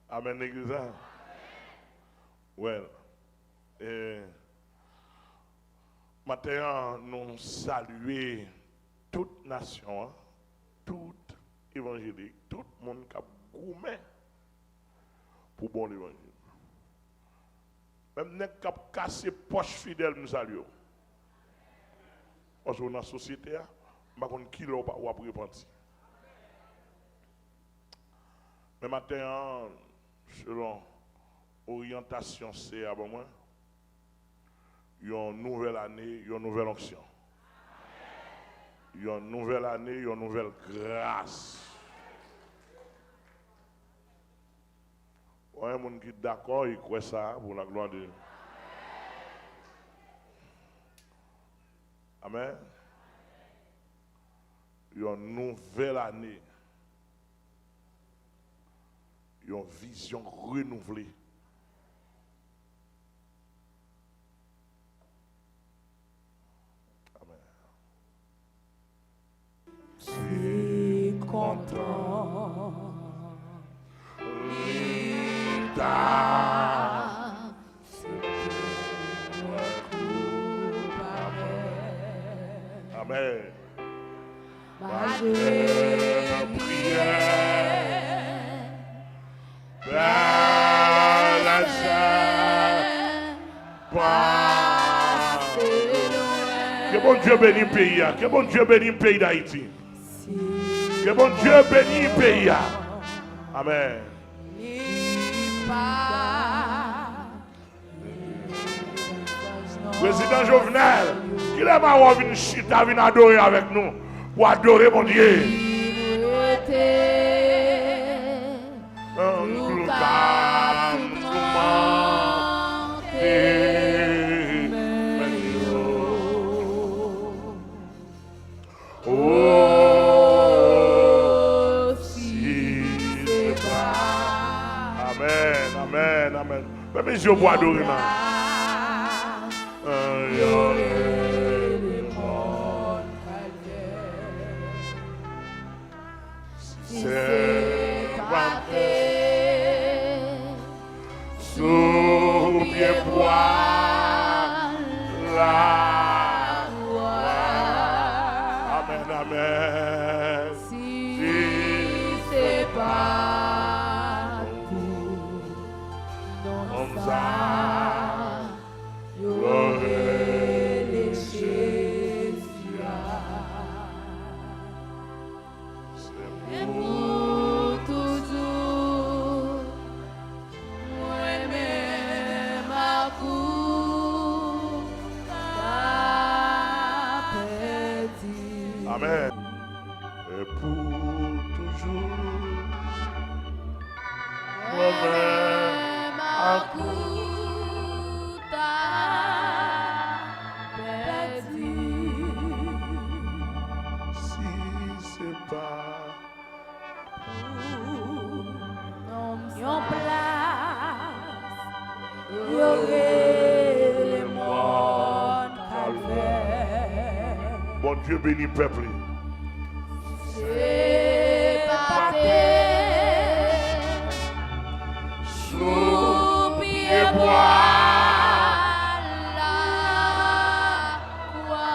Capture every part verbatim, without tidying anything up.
Amèn, legliz la. Well, eh, maten an, nou salye tout nasyon an, tout evanjelik, tout moun k ap goumen pou bon levanjil. Menm nèg k ap kase pòch fidèl, m salye w. Paske w nan sosyete a, m pa konn kilè w pa, w ap repanti. Men maten an, selon oryantasyon Seyè a ban mwen, yon nouvèl ane, yon nouvèl onksyon. Yon nouvèl ane, yon nouvèl gras. Bon, yon moun ki dakò e kwè sa, pou la glwa de Dye. Amèn. Yon nouvèl ane. Yon vizyon renouvle. Amèn. Se kontan li ta Amèn. Malgre priyè, Pè Lachè, pase lwen. Ke Bondye beni peyi a. Ke Bondye beni peyi Dayiti. Ke Bondye beni peyi a. Amèn. Li pa Prezidan Jovenel, kilè m a wè w vin chita, vin adore avèk nou, pou adore Bondye? Li rete tou k ap toumante men yo. Oh, si se pa Amèn, amèn, amèn. Fèmen zye w pou adore nan. Yo rele mòn Kalvè. Si se pa te sou pye bwa lakwa. Amèn, amèn. Si se pa pou non sa, yo rele Jezi a. Se pou toujou, mwen menm ak ou, ta pèdi. Amèn. E pou toujou, mwen menm ak ou, ta pèdi. Si se pa yon plas, yo rele mòn Kalvè. Bondye beni pèp li. Se pa te sou pye bwa lakwa.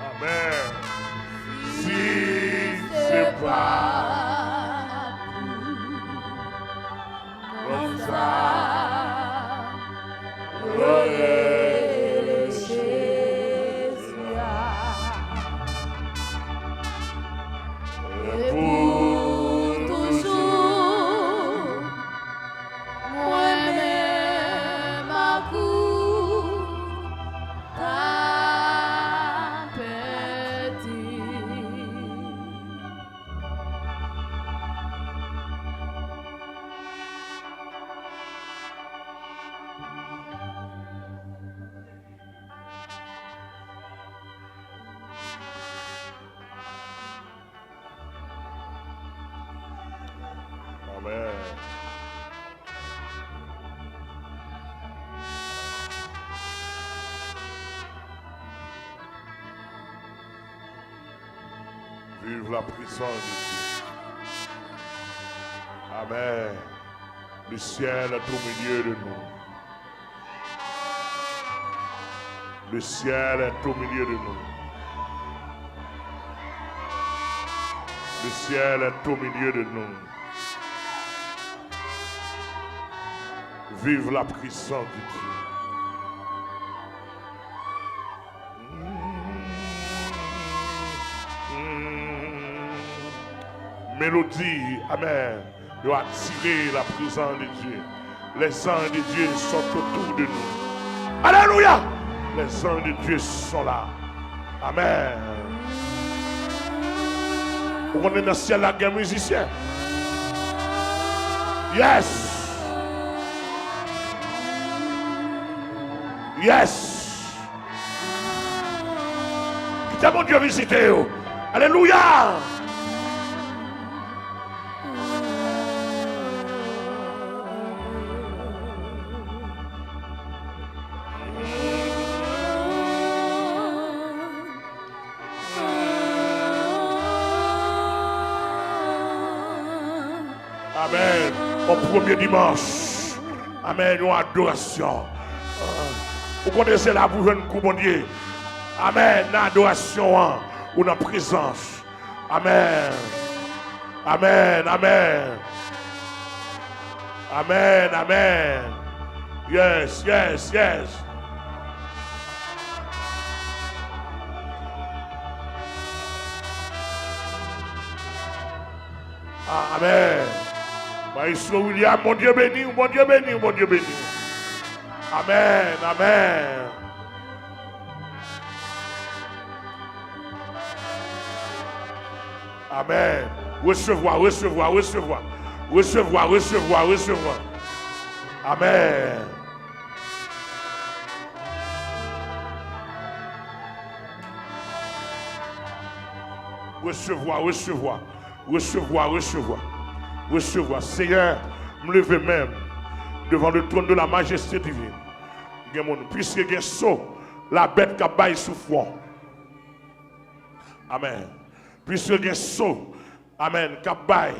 Amèn. Si se pa pou non sa, yo rele Jezi a. E pou toujou, mwen menm ak ou, ta pèdi. Amèn. Vive la puissance de Dieu. Amen. Le ciel est au milieu de nous. Le ciel est au milieu de nous. Le ciel est au milieu de nous. Vive la présence de Dieu. Mélodie, amen. Yo atire la présence de Dieu. Les anges de Dieu sont autour de nous. Alléluia! Les anges de Dieu sont là. Amen. Ou konnen nan syèl la gen mizisyen. Yes. Yes. Kite Bondye vizite yo. Alelouya. Amen. Yon premye dimanch. Amen. Yon adorasyon. Ou konnen se la pou jwenn kou Bondye. Amen. Nan adorasyon an, ou nan prezans. Amen. Amen. Amen. Amen. Amen. Yes, yes, yes. Amen. Maestro William, Bondye beni w, Bondye beni w, Bondye beni w. Amen. Amen. Amen. Resevwa, resevwa, resevwa. Resevwa, resevwa, resevwa. Amen. Resevwa, resevwa. Resevwa, resevwa. Resevwa. Seyè, m leve men m devan le trône de la majesté divine. Gen moun, piske gen so labèt k ap bay sou fwon. Amen. Piske gen so, amen, k ap bay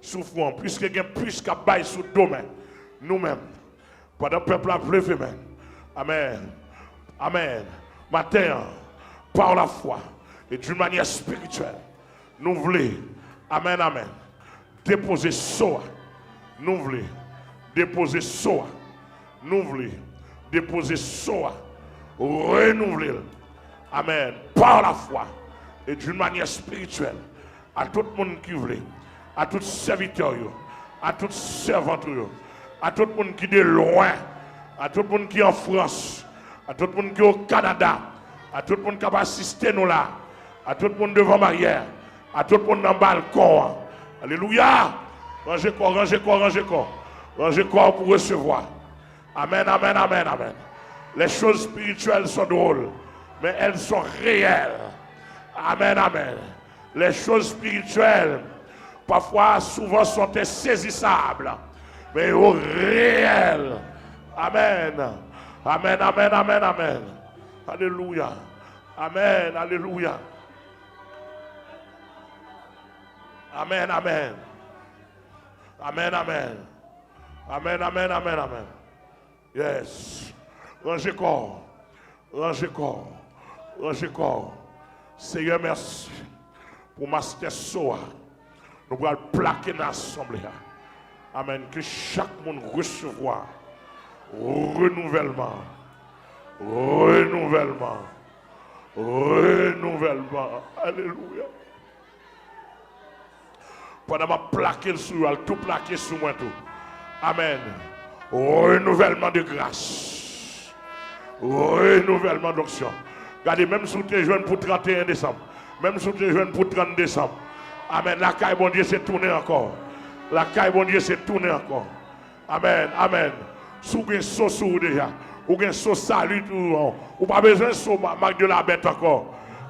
sou fwon, piske gen plis k ap bay sou do men nou menm, pandan pèp la ap leve men, amen, amen, maten an, par la foi et d'une manière spirituelle, nou vle, amen, amen, depoze so a. Nou vle depoze so a. Nou vle depoze so a. Renouvle l. Amen. Par la foi et d'une manière spirituelle. A tout moun ki vle, a tout sèvitè yo, a tout sèvant yo, a tout moun ki de lwen, a tout moun ki an Frans, a tout moun ki o Kanada, a tout moun k ap asiste nou la, a tout moun devan baryè, a tout moun nan balkon an. Alelouya! Ranje kò, ranje kò, ranje kò. Ranje kò pou resevwa. Amen, amen, amen, amen. Les choses spirituelles sont drôles, mais elles sont réelles. Amen, amen. Les choses spirituelles, parfois, souvent, sont insaisissables, mais au réel. Amen. Amen, amen, amen, amen. Alelouya. Amen, alelouya. Amen, amen. Amen, amen. Amen, amen, amen, amen. Yes. Ranje kò. Ranje kò. Ranje kò. Seyè, mèsi pou mastè so a. Nou pral plake nan asanble a. Amen. Ke chak moun resevwa renouvèlman. Renouvèlman. Renouvèlman. Alelouya. Pandan m ap plake l sou yo, al tou plake sou mwen tou. Amen. Renouvèlman de gras. Renouvèlman donksyon. Gade, menm si w te jwenn pou trannteyen desanm, menm si w te jwenn pou trant desanm, amen, lakay Bondye se tounen ankò. Lakay Bondye se tounen ankò. Amen, amen. Si w gen so sou ou deja, ou gen so sali sou ou, ou pa bezwen so ma- mak de labèt ankò.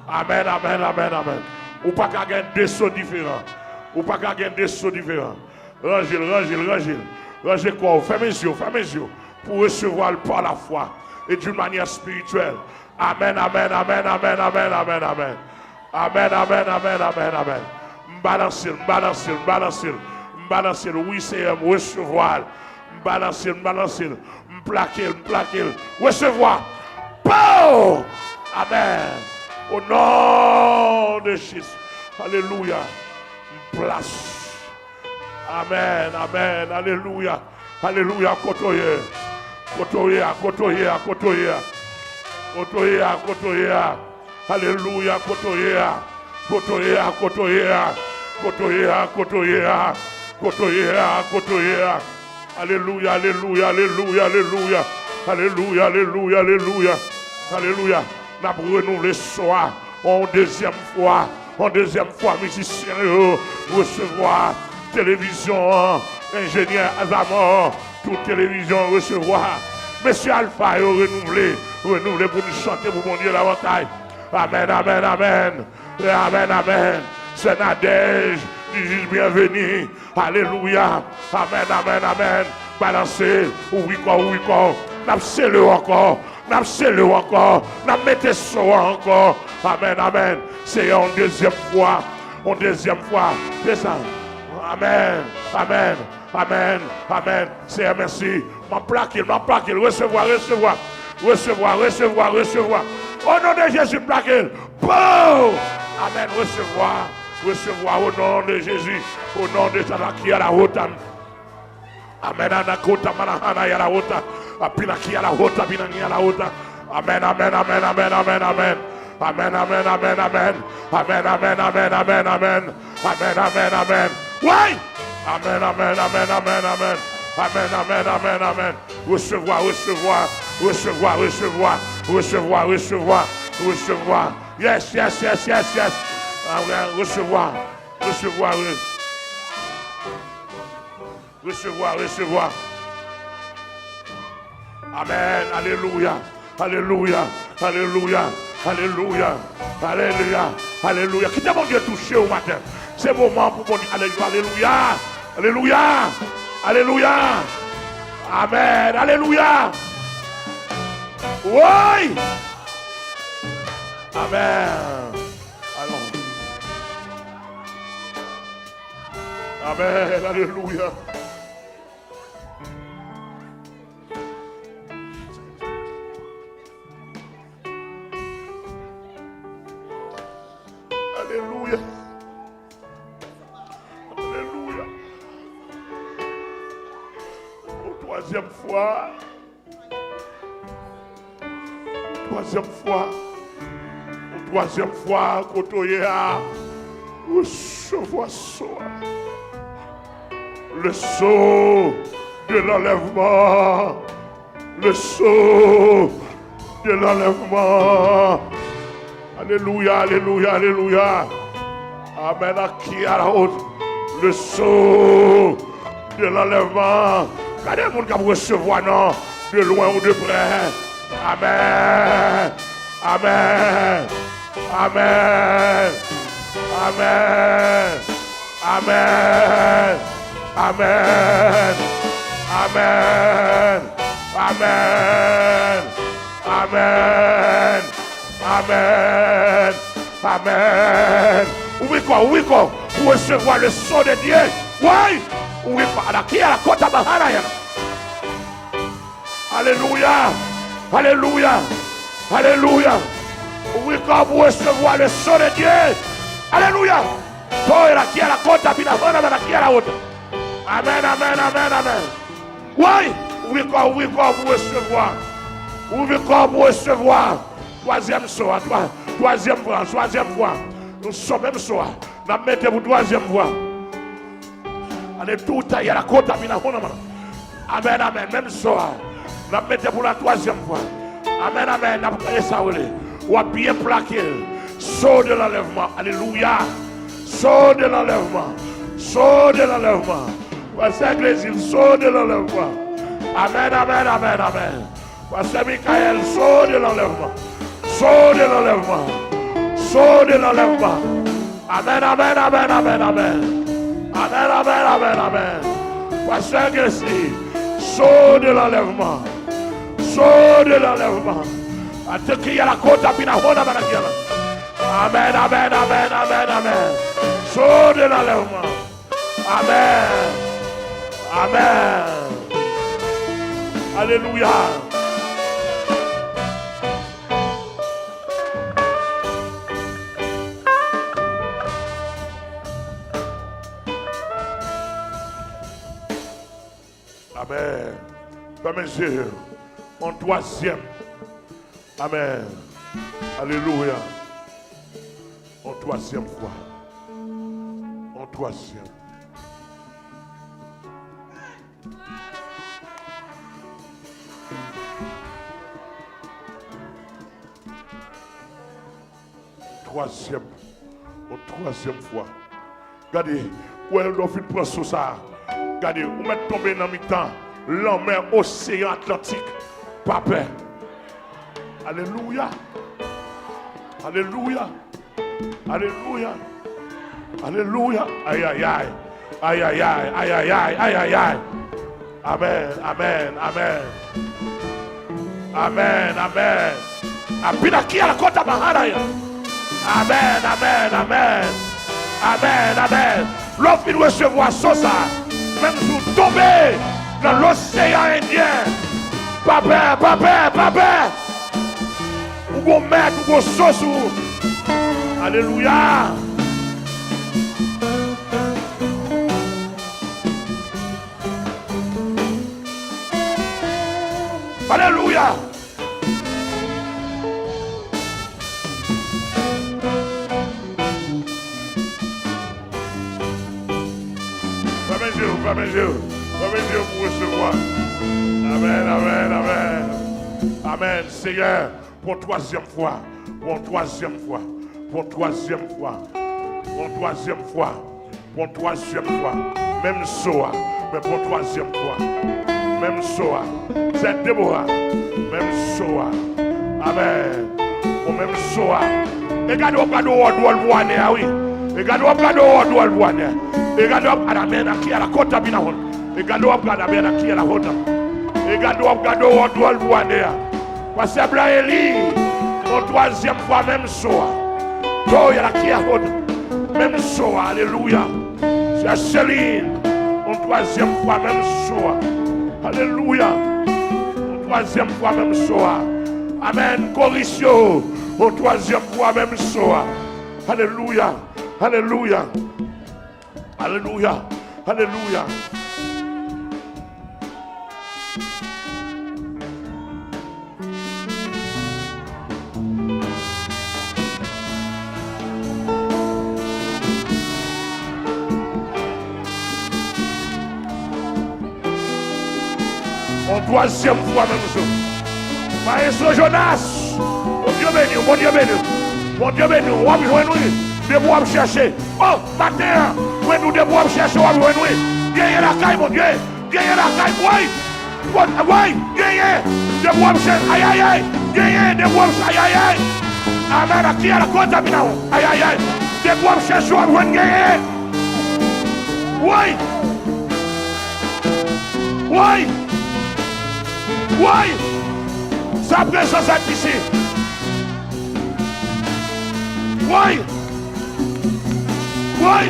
Amen, amen, amen, amen. Ou pa ka gen de so diferan. Ou pa ka gen de so diferan. Ranje l, ranje l, ranje l. Ranje kò w, fèmen zye w, fèmen zye w, pou resevwa l par la foi et d'une manière spirituelle. Amen, amen, amen, amen, amen, amen, amen. Amen, amen, amen, amen, amen. M balanse l, m balanse l, m balanse l. M balanse l, wi, Seyè, m resevwa l. M balanse l, m balanse l. M plake l, m plake l. Resevwa. Pow! Amèn. O non de Jezi. Alelouya. M plas. Amèn, amèn. Alelouya. Alelouya. Kote w ye? Kote w ye a? Kote w ye a? Kote w ye a? Kote w ye a? Kote w ye a? Alelouya, kote w ye a? Kote w ye a? Kote w ye a? Kote w ye a? Kote w ye a? Kote w ye a? Kote w ye a? Alelouya, alelouya, alelouya, alelouya. Alelouya, alelouya, alelouya. Alelouya. N ap renouvle so a yon dezyèm fwa. Yon dezyèm fwa, mizisyen yo resevwa televizyon an. Enjenyè Azamò, tout televizyon resevwa. Mesye Alfa yo renouvle, renouvle pou n chante pou Bondye davantaj. Amèn, amèn, amèn. Amèn, amèn. Sè Nadèj, di jij byenveni. Alelouya. Amèn, amèn, amèn. Balanse, ouvri kò, ouvri kò. N ap sele w ankò. N ap sele w ankò. N ap mete so a ankò. Amèn, amèn. Seyè, yon dezyèm fwa. Yon dezyèm fwa. Se sa. Amèn. Amèn. Amèn. Amèn. Seyè, mèsi. M ap plake l, m ap plake l. Resevwa, resevwa. Resevwa, resevwa, resevwa. O non de Jezi, m plake l. Pow! Amèn. Resevwa. Resevwa o non de Jezi. O non de Jezi, ki a la wotan. Amèn, anakota, manahana, ya la wota. Apinaki, ya la wota, pinani, ya la wota. Amèn, amèn, amèn, amèn, amèn, amèn. Amèn, amèn, amèn, amèn. Amèn, amèn, amèn, amèn, amèn. Amèn, amèn, amèn. Woy! Amèn, amèn, amèn, amèn, amèn. Amèn, amèn, amèn, amèn. Resevwa, resevwa, resevwa, resevwa, resevwa, resevwa, resevwa. Yes, yes, yes, yes, yes. Amèn. Resevwa, resevwa, re- Resevwa, resevwa. Amèn. Alelouya. Alelouya. Alelouya. Alelouya. Alelouya. Alelouya. Kite Bondye touche w maten. Se moman pou Bondye. Alelouya. Alelouya. Alelouya. Alelouya. Amèn. Alelouya. Woy! Amèn. Alon. Amèn. Alelouya. Alelouya. Alelouya. Yon twazyèm fwa. Yon twazyèm fwa. Yon twazyèm fwa, kote w ye a, resevwa so a. Le sceau de l'enlèvement. Le sceau de l'enlèvement. Alelouya, alelouya, alelouya. Amèn. Aki a la wot. Le sceau de l'enlèvement. Gade moun k ap resevwa non, de lwen ou de prè. Amèn. Amèn. Amèn. Amèn. Amèn. Amèn. Amèn. Amèn. Amèn. Amèn. Amèn. Ouvri kò, ouvri kò. Pou resevwa le sceau de Dieu. Woy! Ouvri kò. Ala ki ala kota bahana yana. Alelouya. Alelouya. Alelouya. Ouvri kò pou resevwa le sceau de Dieu. Alelouya. Toy la ki ala kota bina hana la ki ala wota. Amèn, amèn, amèn, amèn. Woy! Ouvri kò, ouvri kò pou resevwa. Ouvri kò pou resevwa. Twazyèm sceau a, twa, twazyèm fwa, twazyèm fwa. Nou sò menm sceau a. N ap mete pou twazyèm fwa. Alelouya, yala kota mina hona mana. Amèn, amèn. Menm sceau a. N ap mete pou la twazyèm fwa. Amèn, amèn. N ap gade sa w rele. W ap byen plake l. Sceau de l'enlèvement. Alelouya. Sceau de l'enlèvement. Sceau de l'enlèvement. Pastè Glézil, sceau de l'enlèvement. Amèn, amèn, amèn, amèn. Pastè Michael, sceau de l'enlèvement. Sceau de l'enlèvement. Sceau de l'enlèvement. Amèn, amèn, amèn, amèn, amèn. Amèn, amèn, amèn, amèn. Pastè Gesi, sceau de l'enlèvement. Sceau de l'enlèvement. Ateke yala kota bina hona mana kiala. Amèn, amèn, amèn, amèn, amèn. Sceau de l'enlèvement. Amèn. Amèn. Alelouya. Amèn. Fèmen je yo. On twazyèm. Amèn. Alelouya. On twazyèm fwa. On twazyèm. Twazyèm, yon twazyèm fwa. Gade, ou wè lè w fin pran so sa a. Gade, ou mèt tonbe nan mitan lanmè, oseyan Atlantik. Pa pè. Alelouya. Alelouya. Alelouya. Alelouya. Ayayay. Ayayay. Ayayay. Ayayay. Amèn. Amèn. Amèn. Amèn. Amèn. Apina kia la kota bahanaya. Amèn. Amèn. Amèn. Amèn. Amèn. Lè w fin resevwa so sa, menm si w tonbe nan loseyan Endyen, pa pè, pa pè, pa pè. Ou gon mèt, ou gon so sou ou. Alelouya. Alelouya. Fèmen je w, fèmen je w. Fèmen je w pou resevwa. Amèn, amèn, amèn. Amèn. Senyè, pou yon twazyèm fwa, pou yon twazyèm fwa, pou yon twazyèm fwa, pou yon twazyèm fwa, pou yon twazyèm fwa. Menm so a, men pou yon twazyèm fwa. Menm so a. Sè Debora, menm so a. Amèn. Pou menm so a. E gade w ap gade w dwòl pou ane a, wi. E gade w ap gade w dwòl pou ane a. E gade w ap gade amèn aki a la kota binahon. E gade w ap gade amèn aki a la kota. E gade w ap gade w dwòl pou ane a. Pastè Blan Eli, yon twazyèm fwa menm so a. To yal aki a hod. Menm so a, alelouya. Sè Selin, yon twazyèm fwa menm so a. Alelouya. Yon twazyèm fwa menm so a. Amèn. Koris yo, yon twazyèm fwa menm so a. Alelouya. Alelouya. Alelouya. Alelouya. Yon twazyèm fwa menm zo. Maestro Jonas, Bondye beni w, Bondye beni w. Bondye beni w, w ap jwenn wi. Depi w ap chèche. O, maten an, mwen di w depi w ap chèche, w ap jwenn wi. Genyen lakay Bondye. Genyen lakay, woy. Woy, genyen. Depi w ap chèche, ayayay. Genyen, depi w ap chèche, ayayay. Amèn, aki a la kota binahon. Ayayay. Depi w ap chèche, w ap jwenn genyen. Woy. Woy. Woy. Sa prezans la isi. Woy. Woy.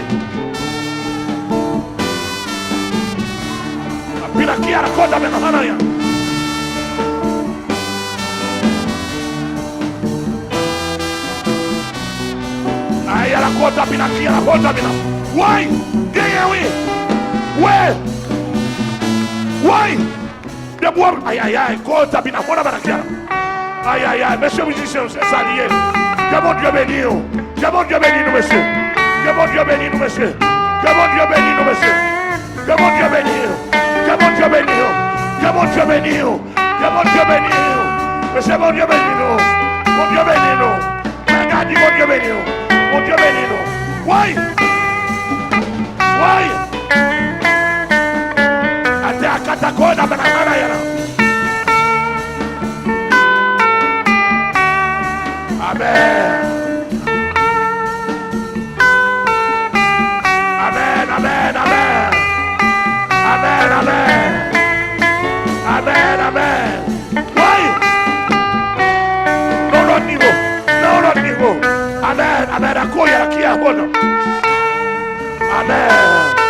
Apina kia la kota men nan ya. Ay, a la kota pina, ki a la kota pina. Woy, genyen wi. Woy. Woy. Depi w ap, ay, ay, ay, kota pina, kota pina, ki a la. Ay, ay, ay, mesye mizisyen, se sa li ye. Ke Bondye beni w. Ke Bondye beni nou, mesye. Ke Bondye beni nou, mesye. Ke Bondye beni nou, mesye. Ke Bondye beni w. Ke Bondye beni w. Ke Bondye beni w. Ke Bondye beni w. Mesye, Bondye beni nou. Bondye beni nou. Mwen ka di Bondye beni w. Bondye beni nou. Woy! Woy! Atè a katako nan banana yana. Amèn. Amèn, amèn, amèn. Amèn, amèn. Amèn, amèn. Woy! Nan yon lòt nivo. Nan yon lòt nivo. Amèn, amèn. Akoya ki a hona. Amèn.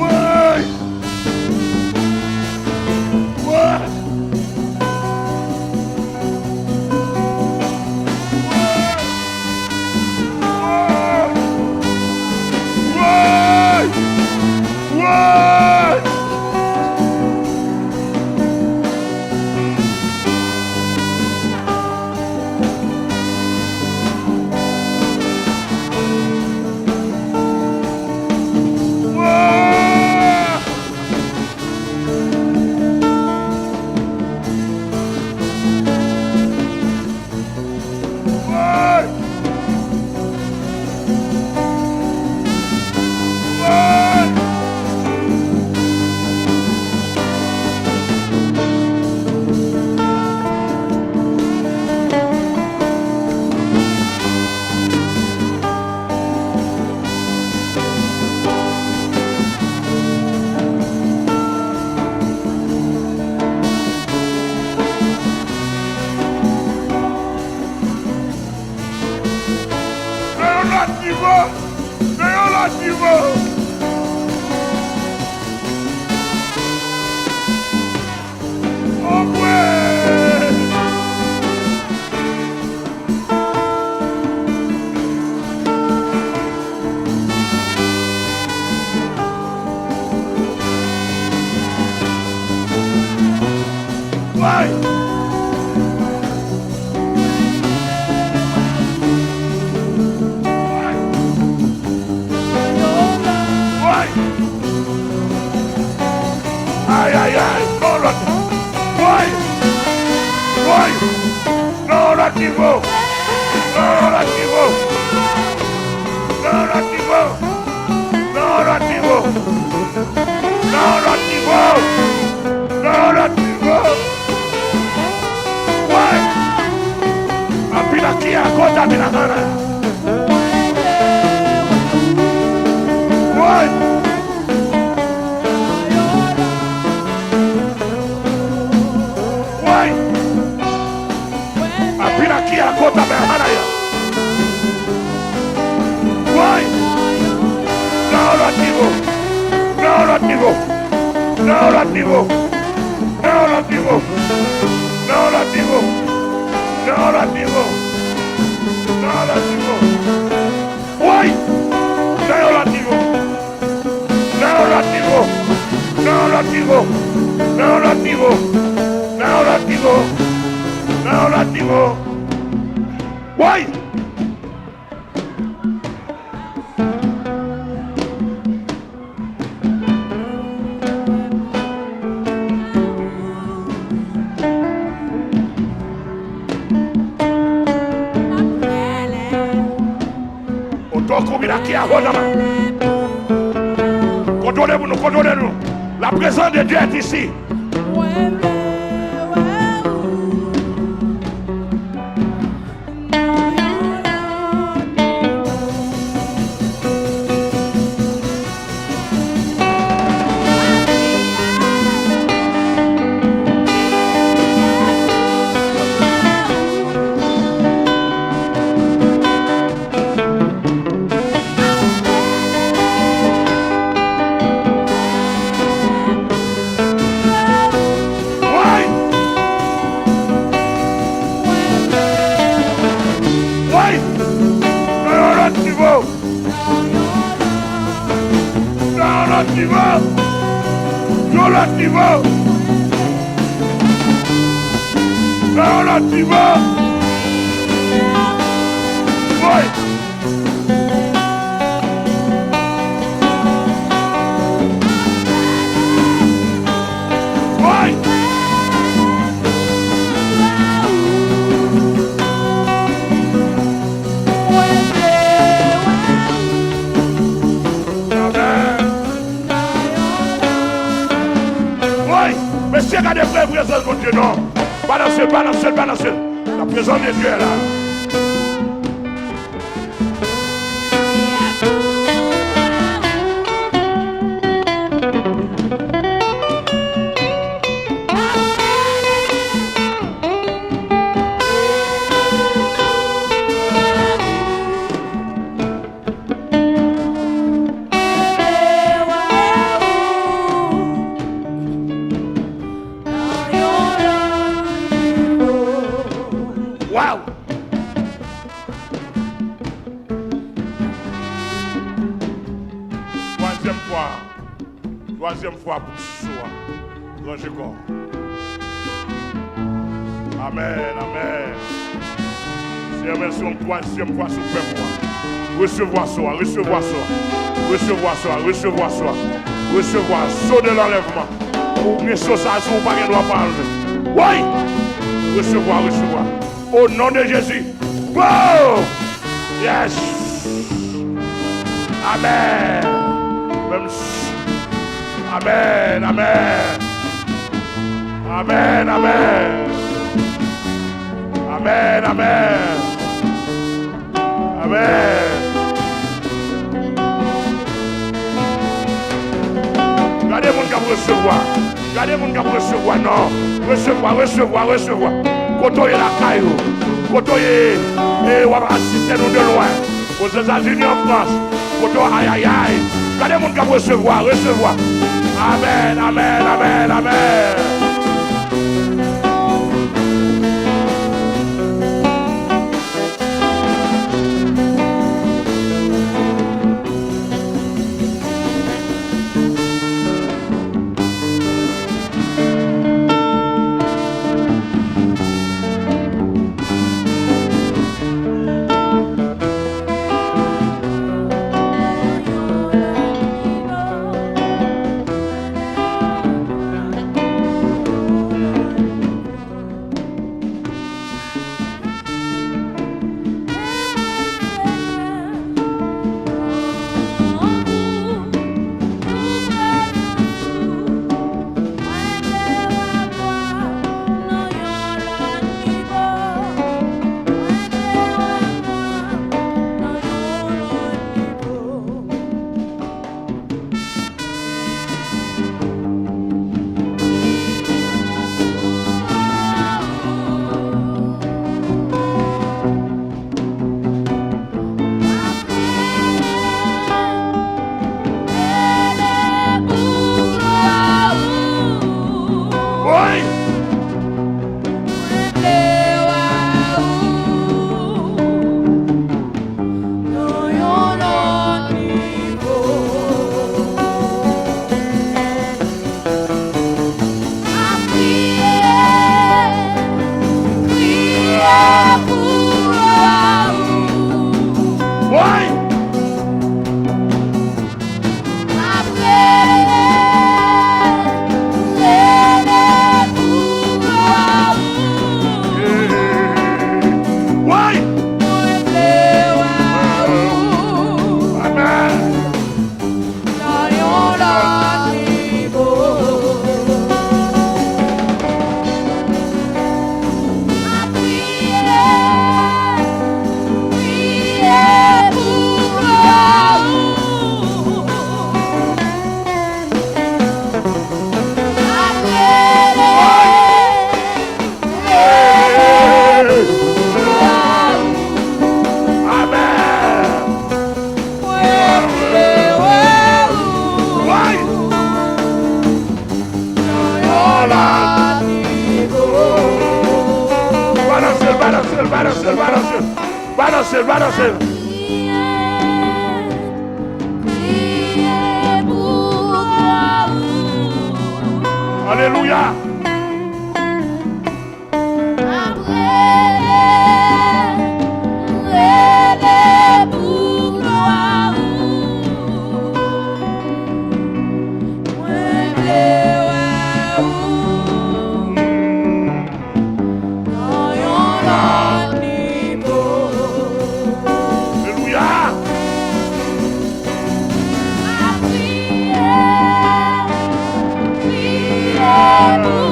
Woy! Woy! Woy! Nan yon lòt nivo! Nan yon lòt nivo! Anmwey! Woy! Woy! Ay, ay, ay! Nan yon lòt. Woy! Woy! Nan yon lòt nivo! Nan yon lòt nivo! Nan yon lòt nivo! Nan yon lòt nivo! Nan yon lòt nivo! Nan yon lòt nivo! Woy! Apina kia kota mina hana. Woy! Woy! Apina kia kota mina hana ya. Woy! Nan yon lòt nivo! Nan yon lòt nivo! Nan yon lòt nivo! Nan yon lòt nivo! Nan yon lòt nivo! Nan yon lòt nivo! Nan yon lòt nivo! Woy! Nan yon lòt nivo! Nan yon lòt nivo! Nan yon lòt nivo! Nan yon lòt nivo! Nan yon lòt nivo! Nan yon lòt nivo! Woy! Otokominaki ahodama. Kontwole pou nou, kontwole nou. La prezans de Dye est ici. Woy! Woy! Nan yon lòt nivo! Nan yon lòt nivo! Yon lòt nivo! Nan yon lòt nivo! Woy! Woy! Amèn. Woy! Mesye, gade vrè prezans Bondye non. Balanse l, balanse l, balanse l. La prezans de Dye la. Twazyèm fwa pou so a. Ranje kò w. Amèn, amèn. Senyè, mèsi yon twazyèm fwa sou pèp ou a. Resevwa so a, resevwa so a. Resevwa so a, resevwa so a. Resevwa so de lanlèvman. Ou gen so sa, si ou pa gen dwa pa anlve. Woy! Resevwa, resevwa. O non de Jezi. Wow! Yes! Amèn. Menm s-, amèn, amèn. Amèn, amèn. Amèn, amèn. Amèn. Gade moun k ap resevwa. Gade moun k ap resevwa, non. Resevwa, resevwa, resevwa. Kote w ye lakay ou. Kote w ye, e w ap asiste nou de lwen. Ozetazini, an Frans. Kote w, ayayay. Gade moun k ap resevwa, resevwa. Amèn, amèn, amèn, amèn. Woy! Nan yon lòt nivo. M ap kriye, kriye pou glwa ou. Woy! M ap rele, rele pou glwa ou. Woy! Mwen vle wè ou. Amèn. Nan yon lòt nivo. M ap kriye, kriye pou glwa ou. M ap rele, rele pou glwa ou. Amèn. Mwen vle wè ou. Woy! Nan yon lòt nivo. Balanse l, balanse l, balanse l, balanse l. Balanse l, balanse l. Kriye, kriye pou glwa ou. Alelouya. M ap rele, rele pou glwa ou. Mwen vle wè ou nan yon lòt nivo. Alelouya. M ap kriye, kriye pou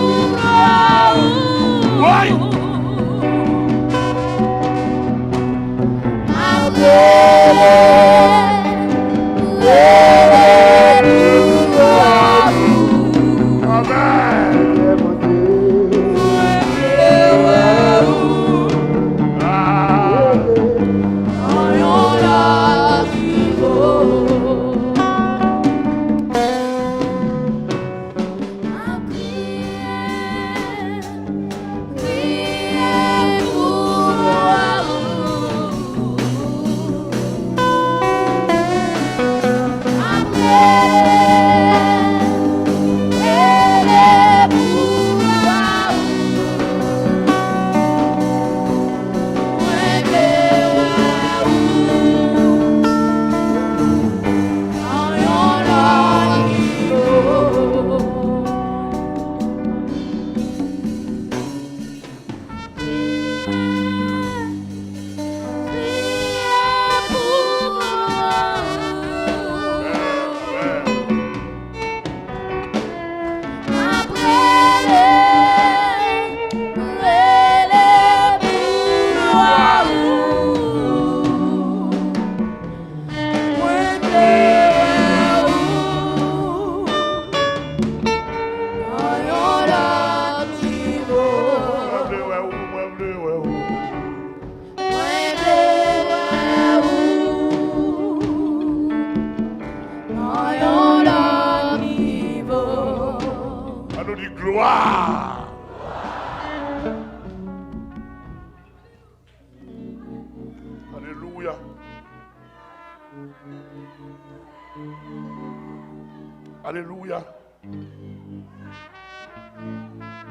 Alelouya.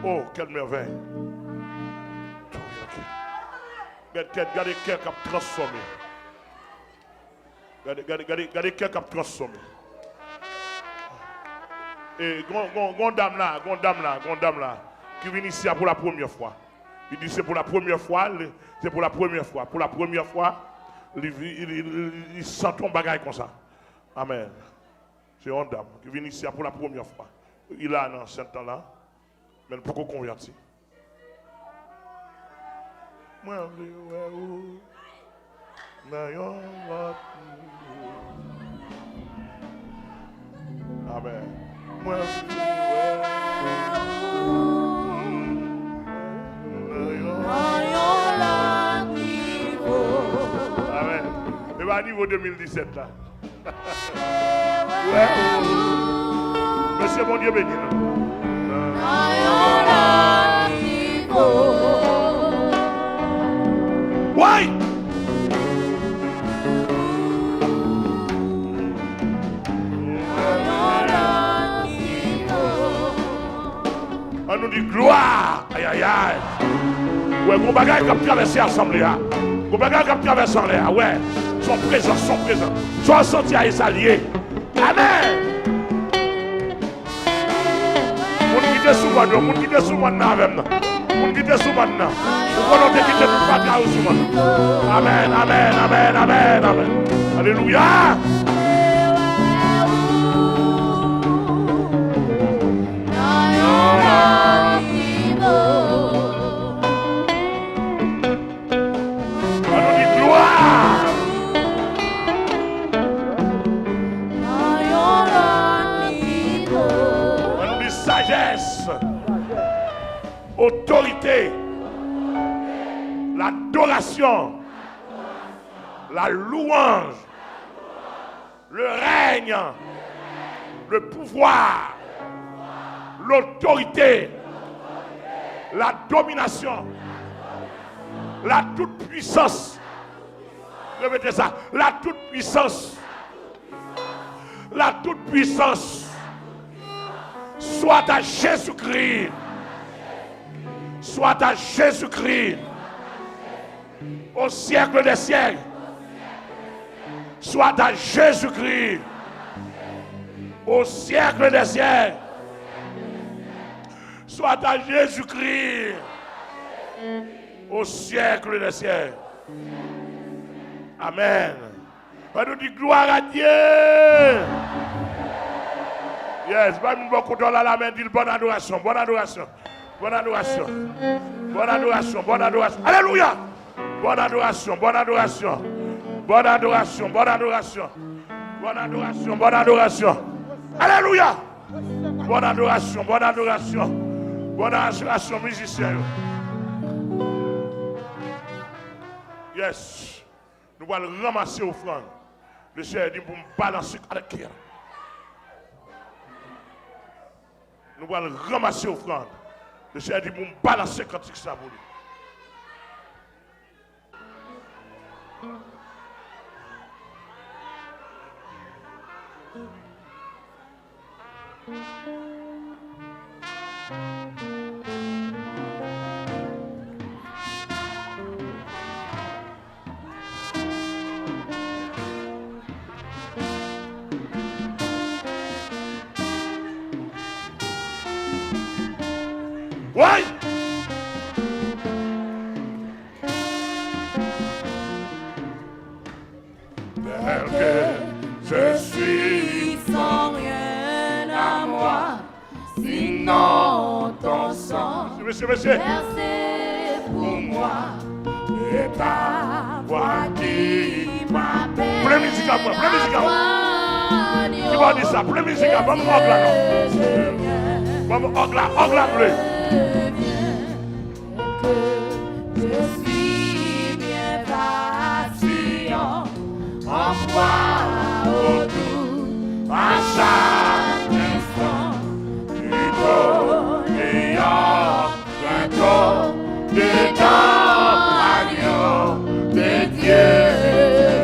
Oh, quelle merveille. Gade, gade, gade kè k ap transfòme. Gade, gade, gade, gade kè k ap transfòme. E, gon, gon, gon dam la, gon dam la, gon dam la, ki vin isi a pou la premyè fwa. Li di se pou la premyè fwa, li, se pou la premyè fwa. Pou la premyè fwa, li, vi- li, li, li, li santi yon bagay konsa. Amen. Se yon dam ki vin isi a pou la premyè fwa. Li la nan sent tan la, men l poko konvèti. Mwen vle wè ou nan yon lòt nivo. Amen. Mwen vle wè ou nan yon lòt nivo. Amen. E pa nivo de mil disèt la. Wè. Mesye, Bondye beni nou. Nan yon lòt nivo. Way! An nou di glwa! Ayayay! Wè, gon bagay k ap travèse asanble a. Gon bagay k ap travèse anlè a. Wè, se yon prezans, se yon prezans. Sa w santi a, e sa l ye. Amen! Moun ki te sou mòn yo, moun ki te sou mòn nan avè m nan. Moun ki te sou mòn nan. Ou konnen w te kite tout fatra yo sou mòn nan. Amen, amen, amen, amen, amen. Alelouya! Nan yon lòt nivo. An nou di glwa! Nan yon lòt nivo. An nou di sajès, otorite, ladorasyon, la louange, le règne, le pouvoir, l'autorité, la domination, la toute-puissance. Répétez ça. La toute-puissance. La toute-puissance. Soit à Jésus-Christ. Soit à Jésus-Christ. Au siècle des siècles. Soit à Jésus-Christ. Au siècle des siècles. Soit à Jésus-Christ. Au siècle des siècles. Amen. An nou di gloire à Dieu. Yes, pa moun bò kote w la, la men, di l bonne adoration, bonne adoration. Bonne adoration. Bonne adoration, bonne adoration. Alelouya. Bonne adoration, bonne adoration. Bonne adoration, bonne adoration. Bonne adoration, bonne adoration. Alelouya. Bonne adoration, bonne adoration. Bonne adoration, mizisyen yo. Yes. Nou pral ranmase ofrann. Lesenyè di m pou m balanse avèk kè a. Nou pral ranmase ofrann. Lesenyè di pou m balanse kantik sa pou li. Woy! Tel que je suis sans rien à moi, sinon ton sang versé pour moi et ta voix qui m'appelle. Plen mizik la, plen mizik la. Ki bò di sa? Plen mizik la, ban m òg la non. Ban m òg la, òg la vle. Que je suis bien patient, en proie au doute à chaque instant, plutôt dehors qu'au dedans, agneau de Dieu.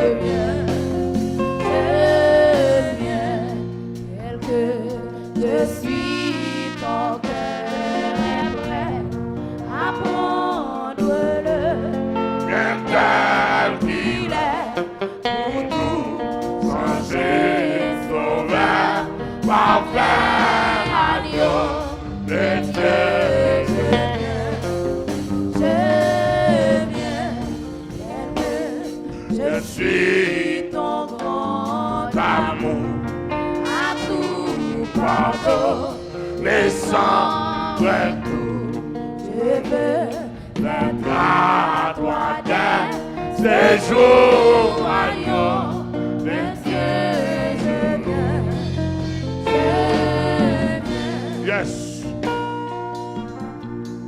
Pardon, les sans près tout. Je veux mettre à toi dès ces jours, agneau.